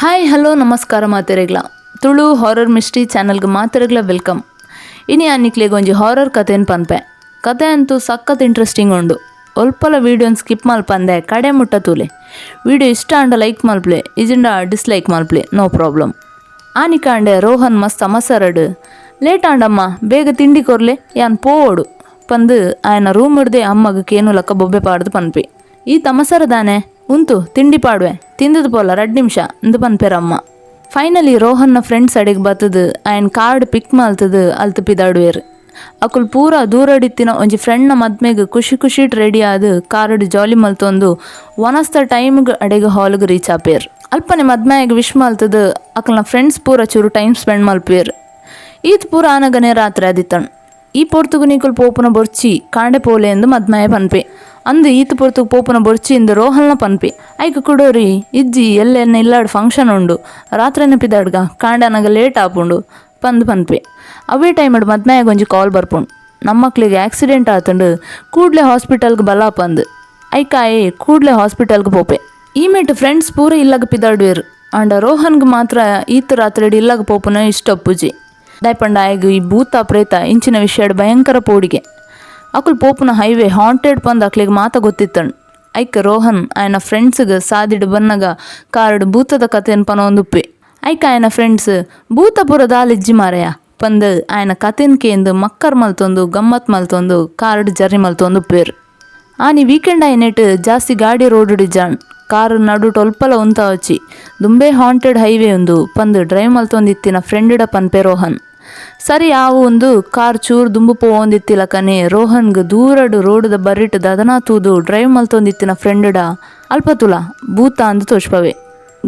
Hi hello ನಮಸ್ಕಾರ ಮಾತೆರೆಗ್ಲ, Tulu horror mystery ಚಾನಲ್ಗೆ ಮಾತೆರೆಗ್ಲ welcome. ಇನಿ ಅನ್ನಿಕ್ಲೆಗ್ ಒಂಜಿ ಹಾರರ್ ಕಥೆನ್ ಪನ್ಪೆ. ಕತೆ ಅಂತೂ ಸಖತ್ ಇಂಟ್ರೆಸ್ಟಿಂಗ್ ಉಂಡು. ಒಲ್ಪಲ ವೀಡಿಯೋನ್ ಸ್ಕಿಪ್ ಮಲ್ಪಂದೆ ಕಡೆ ಮುಟ್ಟ ತೂಲೆ. ವಿಡಿಯೋ ಇಷ್ಟ ಆಂಡ ಲೈಕ್ ಮಲ್ಪ್ಲೆ, ಇಜಿಂಡ ಡಿಸ್ಲೈಕ್ ಮಲ್ಪ್ಲೆ, ನೋ ಪ್ರಾಬ್ಲಮ್. ಆನಿಕಾಂಡೆ ರೋಹನ್ ಮಸ್ತ್ ಅಮಸರಡ್ ಲೇಟ್ ಆಂಡಮ್ಮ, ಬೇಗ ತಿಂಡಿ ಕೊರ್ಲೆ, ಯಾನ್ ಪೋವೋಡು ಪಂದು ಆಯನ ರೂಮ್ ಹಿಡ್ದೆ ಅಮ್ಮಗ್ ಕೇನುಲಕ್ಕ ಬೊಬ್ಬೆ ಪಾಡ್ದು ಪನ್ಪೆ. ಈ ತಮಸರ ದಾನೆ ಉಂತು ತಿಂಡಿ ಪಾಡುವೆ, ತಿಂದದು ಪೋಲ 2 ನಿಮಿಷ ಅಂದು ಪನ್ಪೆರಮ್ಮ. ಫೈನಲಿ ರೋಹನ್ನ ಫ್ರೆಂಡ್ಸ್ ಅಡೆಗೆ ಬತ್ತದು ಆಯನ್ ಕಾರ್ಡ್ ಪಿಕ್ ಮಲ್ತದು ಅಲ್ತು ಪಿದಾಡುವೆರ್. ಅಕುಲ್ ಪೂರ ದೂರಡಿತ್ತಿನ ಒಂಜಿ ಫ್ರೆಂಡ್ನ ಮದ್ಮೆಗ್ ಖುಷಿ ಖುಷಿಟ್ ರೆಡಿ ಆದ್ ಕಾರ್ಡ್ ಜಾಲಿ ಮಲ್ತೊಂದು ಒನಸ್ತ ಟೈಮ್ಗ್ ಅಡೆಗ್ ಹಾಲ್ಗ್ ರೀಚ್ ಆಪೇರ್. ಅಲ್ಪನೆ ಮದ್ಮೆಗ್ ವಿಶ್ ಮಲ್ತದು ಅಕಲ್ನ ಫ್ರೆಂಡ್ಸ್ ಪೂರ ಚೂರು ಟೈಮ್ ಸ್ಪೆಂಡ್ ಮಲ್ಪೇರ್. ಈತ್ ಪೂರ ಆನಗನೆ ರಾತ್ರಿ ಆದಿತ್ತಣ್. ಈ ಪೊರ್ತುಗು ನಿಕುಲ್ ಪೋಪುನ ಬೊರ್ಚಿ, ಕಾಂಡೆ ಪೋಲೆ ಎಂದು ಮದ್ಮಯ ಪನ್ಪೆ. ಅಂದು ಈತ್ ಪೊರ್ತುಗು ಪೋಪುನ ಬೊರ್ಚಿ ಇಂದು ರೋಹಲ್ನ ಪನ್ಪೆ. ಐಕ್ ಕುಡೋರಿ ಇಜ್ಜಿ ಎಲ್ಲೆನ್ನ ಇಲ್ಲಾಡ್ ಫಂಕ್ಷನ್ ಉಂಡು, ರಾತ್ರಿನ ಪಿದಾಡ್ಗ, ಕಾಂಡೆ ಅನಗ ಲೇಟ್ ಆಪುಂಡು ಪಂದ್ ಪನ್ಪೆ. ಅವೇ ಟೈಮಡ್ ಮದ್ಮಯಾಗ ಒಂಜಿ ಕಾಲ್ ಬರ್ಪುಂಡು, ನಮ್ಮಕ್ಳಿಗೆ ಆಕ್ಸಿಡೆಂಟ್ ಆತಂಡು, ಕೂಡ್ಲೆ ಹಾಸ್ಪಿಟಲ್ಗೆ ಬಲ ಪಂದ್. ಐಕಾಯೆ ಕೂಡ್ಲೆ ಹಾಸ್ಪಿಟಲ್ಗೆ ಪೋಪೆ. ಈಮೇಟ್ ಫ್ರೆಂಡ್ಸ್ ಪೂರ ಇಲ್ಲಗ ಪಿದಾಡುವೆರ್. ಆಂಡ ರೋಹನ್ಗೆ ಮಾತ್ರ ಈತ್ ರಾತ್ರಿಡ್ ಇಲ್ಲಗ ಪೋಪುನ ಇಷ್ಟ ಪೂಜಿ. ದಾಯಪಂಡ ಆಯಗ್ ಈ ಭೂತ ಪ್ರೇತ ಇಂಚಿನ ವಿಷಯಡ್ ಭಯಂಕರ ಪೋಡಿಗೆ. ಅಕುಲ್ ಪೋಪುನ ಹೈವೇ ಹಾಂಟೆಡ್ ಪಂದ್ ಅಕ್ಲೆಗ್ ಮಾತ ಗೊತ್ತಿತ್ತಣ್. ಐಕ್ ರೋಹನ್ ಆಯನ ಫ್ರೆಂಡ್ಸ್ಗ್ ಸಾದಿಡ್ ಬನ್ನಗ ಕಾರ್ಡ್ ಭೂತದ ಕತೆನ್ ಪನೊಂದುಪ್ಪೆ. ಐಕ್ ಆಯನ ಫ್ರೆಂಡ್ಸ್ ಭೂತಪುರ ದಾಲಿಜ್ಜಿ ಮಾರಯ ಪಂದ್ ಆಯನ ಕತೆನ್ ಕೇಂದು ಮಕ್ಕರ್ ಮಲ್ತೊಂದು ಗಮ್ಮತ್ ಮಲ್ತೊಂದು ಕಾರ್ಡ್ ಜರ್ನಿ ಮಲ್ತೊಂದುಪ್ಪೇರ್. ಆನಿ ವೀಕೆಂಡ್ ಆಯ್ನೆಟ್ ಜಾಸ್ತಿ ಗಾಡಿ ರೋಡ್ ಇಜ್ಜಾಣ್. ಕಾರ್ ನಡು ಟೊಲ್ಪಲ ಉಂತಾವಚ್ಚಿ, ದುಂಬೆ ಹಾಂಟೆಡ್ ಹೈವೇ ಉಂದು ಪಂದ್ ಡ್ರೈವ್ ಮಲ್ತೊಂದಿತ್ತಿನ ಫ್ರೆಂಡ್ಡ ಪನ್ಪೆ ರೋಹನ್. ಸರಿ ಆವು ಒಂದು ಕಾರ್ ಚೂರ್ ದುಂಬು ಪೋವೊಂದಿತ್ತಿಲಕನೆ ರೋಹನ್ಗ್ ದೂರಡು ರೋಡುದ ಬರಿಟ್ ದದನಾ ತೂದು ಡ್ರೈವ್ ಮಲ್ತೊಂದಿತ್ತಿನ ಫ್ರೆಂಡ್ಡ ಅಲ್ಪತುಲ ಭೂತ ಅಂದು ತೋಚ್ಪವೆ.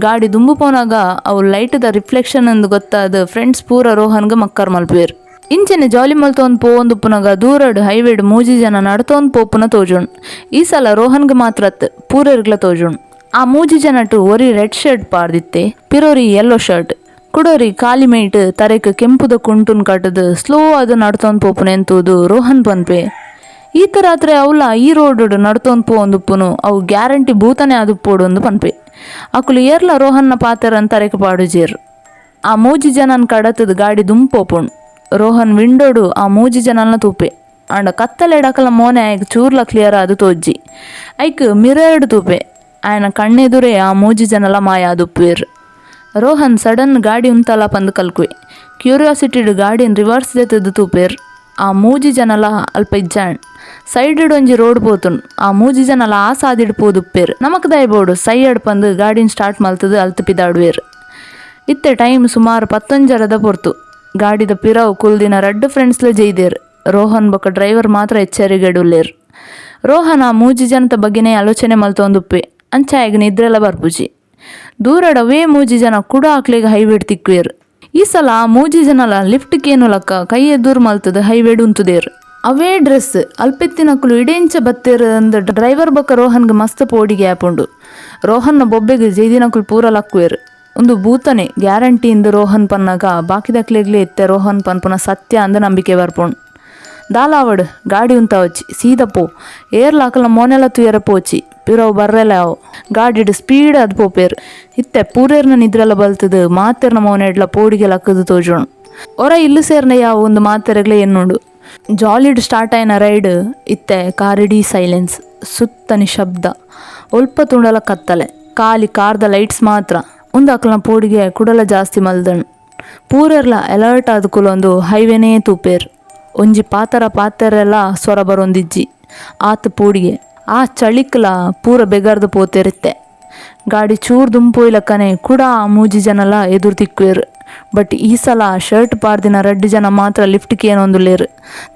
ಗಾಡಿ ದುಂಬು ಪೋನಾಗ ಅವು ಲೈಟ್ದ ರಿಫ್ಲೆಕ್ಷನ್ ಅಂದು ಗೊತ್ತಾದ ಫ್ರೆಂಡ್ಸ್ ಪೂರ ರೋಹನ್ಗ್ ಮಕ್ಕರ್ ಮಲ್ಪುವೆರ್. ಇಂಚನೆ ಜಾಲಿ ಮಲ್ತೊಂದು ಪೋವೊಂದುಪ್ಪುನಗ ದೂರಡ್ ಹೈವೇಡ್ ಮೂಜಿ ಜನ ನಡತೊಂದು ಪೋಪುನ ತೋಜುಂಡ್. ಈ ಸಲ ರೋಹನ್ಗ್ ಮಾತ್ರ ಪೂರೆರ್ಗ್ಲ ತೋಜುಂಡ್. ಆ ಮೂಜಿ ಜನಟು ಒರಿ ರೆಡ್ ಶರ್ಟ್ ಪಾಡ್ದಿತ್ತೆ, ಪಿರೋರಿ ಯೆಲ್ಲೋ ಶರ್ಟ್, ಕುಡೋರಿ ಕಾಲಿ ಮೈಟ್ ತರೆಕ್ ಕೆಂಪುದ ಕುಂಟುನ್ ಕಟ್ಟದು ಸ್ಲೋ ಅದು ನಡ್ತೊಂದು ಪೋಪುನ ಎಂತೂದು ರೋಹನ್ ಪನ್ಪೆ. ಈತ ರಾತ್ರಿ ಅವಲ ಈ ರೋಡ್ ನಡ್ತೊಂದು ಪೋವೊಂದುಪ್ಪುನು, ಅವು ಗ್ಯಾರಂಟಿ ಭೂತನೆ ಆದುಪ್ಪೋಡು ಅಂದು ಪನ್ಪೆ. ಅಕುಲು ಏರ್ಲ ರೋಹನ್ನ ಪಾತೆರನ್ ತರೆಕ್ ಪಾಡುಜೇರ್. ಆ ಮೂಜಿ ಜನನ್ ಕಡತದ ಗಾಡಿ ದುಂಪೋಪುಂಡು. ರೋಹನ್ ವಿಂಡೋಡು ಆ ಮೂಜಿ ಜನನ ತೂಪೆ. ಆಂಡ ಕತ್ತಲೆಡಕಲ ಮೋನೆ ಆಯ್ಕ್ ಚೂರ್ಲ ಕ್ಲಿಯರ್ ಆದು ತೋಜ್ಜಿ. ಐಕ್ ಮಿರರ್ಡ್ ತೂಪೆ. ಆಯನ ಕಣ್ಣೆದುರೇ ಆ ಮೂಜಿ ಜನಲ ಮಾಯ ಆದುಪ್ಪುವೆರ್. ರೋಹನ್ ಸಡನ್ ಗಾಡಿ ಉಂತಲ ಪಂದ್ ಕಲ್ಕುವೆ. ಕ್ಯೂರಿಯಾಸಿಟಿಡ್ ಗಾಡಿನ್ ರಿವರ್ಸ್ ದೆತ್ತದು ತೂಪೇರ್. ಆ ಮೂಜಿ ಜನಲ ಅಲ್ಪ ಇಜ್ಜಾಂಡ್. ಸೈಡ್ ಒಂಜಿ ರೋಡ್ ಪೋತುಂಡು. ಆ ಮೂಜಿ ಜನಲ ಆ ಸಾದಿಡ್ ಪೋದುಪ್ಪೇರ್. ನಮಕ್ ದಾಯಬೋಡು ಸೈಯಡ್ ಪಂದ್ ಗಾಡಿನ್ ಸ್ಟಾರ್ಟ್ ಮಲ್ತದು ಅಲ್ತು ಪಿದಾಡುವೇರ್. ಇತ್ತೆ ಟೈಮ್ ಸುಮಾರು 10:30 ಪೊರ್ತು. ಗಾಡಿದ ಪಿರವು ಕುಲ್ದಿನ ರಡ್ಡು ಫ್ರೆಂಡ್ಸ್ಲ ಜೈದೇರ್. ರೋಹನ್ ಬೊಕ ಡ್ರೈವರ್ ಮಾತ್ರ ಎಚ್ಚರಿಗೆಡುಲ್ಲೇರ್. ರೋಹನ್ ಆ ಮೂಜಿ ಜನತ ಬಗ್ಗೆನೇ ಆಲೋಚನೆ ಮಲ್ತೊಂದುಪ್ಪೆ. ಅಂಚ ಆಯಗ್ ನಿದ್ರೆಲ ಬರ್ಪುಜಿ. ದೂರಡ್ ಅವೇ ಮೂಜಿ ಜನ ಕುಡ ಅಕ್ಲೆಗ್ ಹೈವೇಡ್ ತಿಕ್ಕುವೆರ್. ಈ ಸಲ ಆ ಮೂಜಿ ಜನಲ ಲಿಫ್ಟ್ ಕೇನುಲಕ್ಕ ಕೈ ಎದುರು ಮಲ್ತದ ಹೈವೇಡ್ ಉಂತುದೇರ್. ಅವೇ ಡ್ರೆಸ್ ಅಲ್ಪೆತ್ತಿನಕುಲು ಇಡೇಂಚ ಬತ್ತೇರ್ ಅಂದ್ ಡ್ರೈವರ್ ಬೊಕ ರೋಹನ್ಗ್ ಮಸ್ತ್ ಪೋಡಿಗೆ ಆಪುಂಡು. ರೋಹನ್ನ ಬೊಬ್ಬೆಗ್ ಜೈದಿನಕುಲು ಪೂರ ಲಕ್ಕುವೆರ್. ಒಂದು ಭೂತನೆ ಗ್ಯಾರಂಟಿ ಇಂದು ರೋಹನ್ ಪನ್ನಾಗ ಬಾಕಿದಕ್ಲೆಗ್ಲೆ ಇತ್ತೆ ರೋಹನ್ ಪನ್ಪುನ ಸತ್ಯ ಅಂದ್ ನಂಬಿಕೆ ಬರ್ಪುಂಡು. ದಾಲಾವಡ್ ಗಾಡಿ ಉಂತಾವಚ್ಚಿ, ಸೀದಾ ಪೋ, ಏರ್ಲ ಅಕಲ್ನ ಮೋನೆಲ ತೂಯರ ಪೋಚಿ, ಪಿರವು ಬರ್ರೆಲ ಆವು. ಗಾಡಿಡ್ ಸ್ಪೀಡ್ ಆದ್ ಪೋಪೇರ್. ಇತ್ತೆ ಪೂರೇರ್ನ ನಿದ್ರೆಲ ಬಲ್ತದು ಮಾತೆರ್ನ ಮೋನೆಡ್ಲ ಪೋಡಿಗೆ ಲಕ್ಕದು ತೋಜುಂಡು. ಒರ ಇಲ್ಲು ಸೇರ್ನ ಯಾವ ಒಂದು ಮಾತೆರೆಗ್ಲ ಎನ್ನುಂಡು. ಜಾಲಿಡ್ ಸ್ಟಾರ್ಟ್ ಆಯ್ನ ರೈಡ್ ಇತ್ತೆ ಕಾರಿಡೀ ಸೈಲೆನ್ಸ್, ಸುತ್ತ ನಿಶಬ್ದ, ಒಲ್ಪ ತುಂಡಲ ಕತ್ತಲೆ, ಖಾಲಿ ಕಾರ್ದ ಲೈಟ್ಸ್ ಮಾತ್ರ. ಉಂದು ಅಕಲ್ನ ಪೋಡಿಗೆ ಕುಡಲ ಜಾಸ್ತಿ ಮಲ್ದಣ್. ಪೂರೆರ್ಲ ಅಲರ್ಟ್ ಆದ್ ಕುಲೊಂದು ಹೈವೇನೇ ತೂಪೇರ್. ಒಂಜಿ ಪಾತರ ಪಾತೆರೆಲ್ಲ ಸ್ವರ ಬರೊಂದಿಜ್ಜಿ, ಆತ್ ಪೋಡಿಗೆ. ಆ ಚಳಿಕ್ಲ ಪೂರ ಬೆಗರ್ದು ಪೋತೆರಿತ್ತೆ. ಗಾಡಿ ಚೂರ್ ದುಂಪೋಯ್ಲಕ್ಕನೆ ಕುಡ ಆ ಮೂಜಿ ಜನಲ ಎದುರು ತಿಕ್ಕುವೆರ್. ಬಟ್ ಈ ಸಲ ಶರ್ಟ್ ಪಾಡ್ದಿನ ರಡ್ಡು ಜನ ಮಾತ್ರ ಲಿಫ್ಟ್ ಕೇನೊಂದುಲ್ಲೇರ್.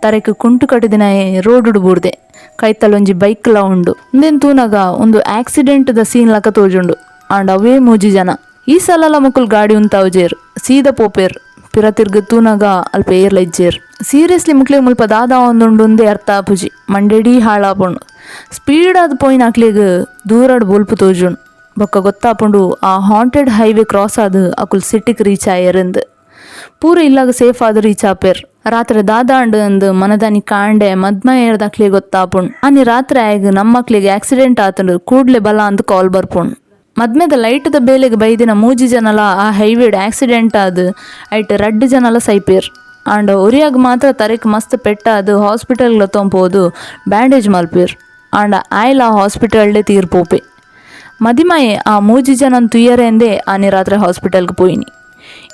ತರೆಕ್ ಕುಂಟು ಕಟ್ಟಿದಿನ ರೋಡುಡು ಬೂರ್ದೆ. ಕೈತಲ್ ಒಂಜಿ ಬೈಕ್ಲ ಉಂಡು. ಉಂದೆನ್ ತೂನಗ ಒಂದು ಆಕ್ಸಿಡೆಂಟ್ ದ ಸೀನ್ ಲಕ ತೋಜುಂಡು. ಆಂಡ ಅವೇ ಮೂಜಿ ಜನ. ಈ ಸಲಲ ಮುಕುಲ್ ಗಾಡಿ ಉಂತಾವುಜೇರ್, ಸೀದಾ ಪೋಪೇರ್. ಪಿರ ತಿರ್ಗ ತೂನಗ ಅಲ್ಪ ಏರ್ಲ ಇಜ್ಜೇರ್. ಸೀರಿಯಸ್ಲಿ ಮುಕ್ಲೆ ಮುಲ್ಪ ದಾದಾ ಒಂದುಂಡು ಉಂದೇ ಅರ್ಥ ಆಪುಜಿ. ಮಂಡೆಡೀ ಹಾಳಾಪುಂಡು. ಸ್ಪೀಡ್ ಆದ್ ಪೋಯಿನ ಅಕ್ಲೆಗ್ ದೂರಡ್ ಬೊಲ್ಪು ತೋಜುಂಡು. ಬೊಕ್ಕ ಗೊತ್ತಾಪುಂಡು ಆ haunted highway cross ಆದ್ ಅಕುಲ್ ಸಿಟಿಗ್ ರೀಚ್ ಆಯೆರಂದ್. ಪೂರ ಇಲ್ಲಾಗ ಸೇಫ್ ಆದ್ ರೀಚ್ ಆಪೇರ್. ರಾತ್ರಿ ದಾದಾಂಡ್ ಅಂದ್ ಮನದಾನಿ ಕಾಂಡೆ ಮದ್ಮಯೇರ್ದ ಅಕ್ಲೆಗ್ ಗೊತ್ತಾಪುಂಡು. ಆನಿ ರಾತ್ರಿ ಆಯಗ್ ನಮ್ಮಕ್ಲೆಗ್ ಆಕ್ಸಿಡೆಂಟ್ ಆತುಂಡು, ಕೂಡ್ಲೆ ಬಲ ಅಂದ್ ಕಾಲ್ ಬರ್ಪುಂಡು. ಮದ್ಮೆದ ಲೈಟ್ದ ಬೇಲೆಗ್ ಬೈದಿನ ಮೂಜಿ ಜನಲ ಆ ಹೈವೇಡ್ ಆಕ್ಸಿಡೆಂಟ್ ಆದ್ ಐಟ್ ರಡ್ಡ್ ಜನಲ ಸೈಪೆರ್. ಆಂಡ ಒರಿಯಗ್ ಮಾತ್ರ ತರೆಕ್ ಮಸ್ತ್ ಪೆಟ್ಟಾದ್ ಹಾಸ್ಪಿಟಲ್ ಲೆತೊಂದು ಪೋದು ಬ್ಯಾಂಡೇಜ್ ಮಲ್ಪುವೆರ್. ಆಂಡ ಆಯೆಲಾ ಹಾಸ್ಪಿಟಲ್ಡೇ ತೀರ್ ಪೋಪೆ. ಮದಿಮಯೆ ಆ ಮೂಜಿ ಜನನ್ ತೂಯೆರೆಂದೇ ಆನಿ ರಾತ್ರೆ ಹಾಸ್ಪಿಟಲ್ಗ್ ಪೋಯಿನಿ.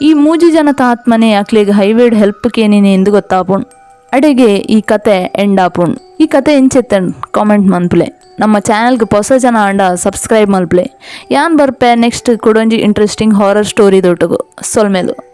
ಈ ಮೂಜಿ ಜನತ ಆತ್ಮನೇ ಅಕ್ಲೆಗ್ ಹೈವೇಡ್ ಹೆಲ್ಪ್ ಕೇನಿನಿ ಇಂದ್ ಗೊತ್ತಾಪುಂಡು. ಅಡೆಗೆ ಈ ಕತೆ ಎಂಡ್ ಆಪುಂಡು. ಈ ಕತೆ ಎಂಚೆತ್ತಂಡ್ ಕಾಮೆಂಟ್ ಮನ್ಪುಲೆ. ನಮ್ಮ ಚಾನೆಲ್ಗ್ ಪೊಸ ಜನ ಆಂಡ ಸಬ್ಸ್ಕ್ರೈಬ್ ಮಲ್ಪುಲೆ. ಯಾನ್ ಬರ್ಪೆ ನೆಕ್ಸ್ಟ್ ಕುಡೊಂಜಿ ಇಂಟ್ರೆಸ್ಟಿಂಗ್ ಹಾರರ್ ಸ್ಟೋರಿ ದೊಟ್ಟುಗು. ಸೊಲ್ಮೆಲು.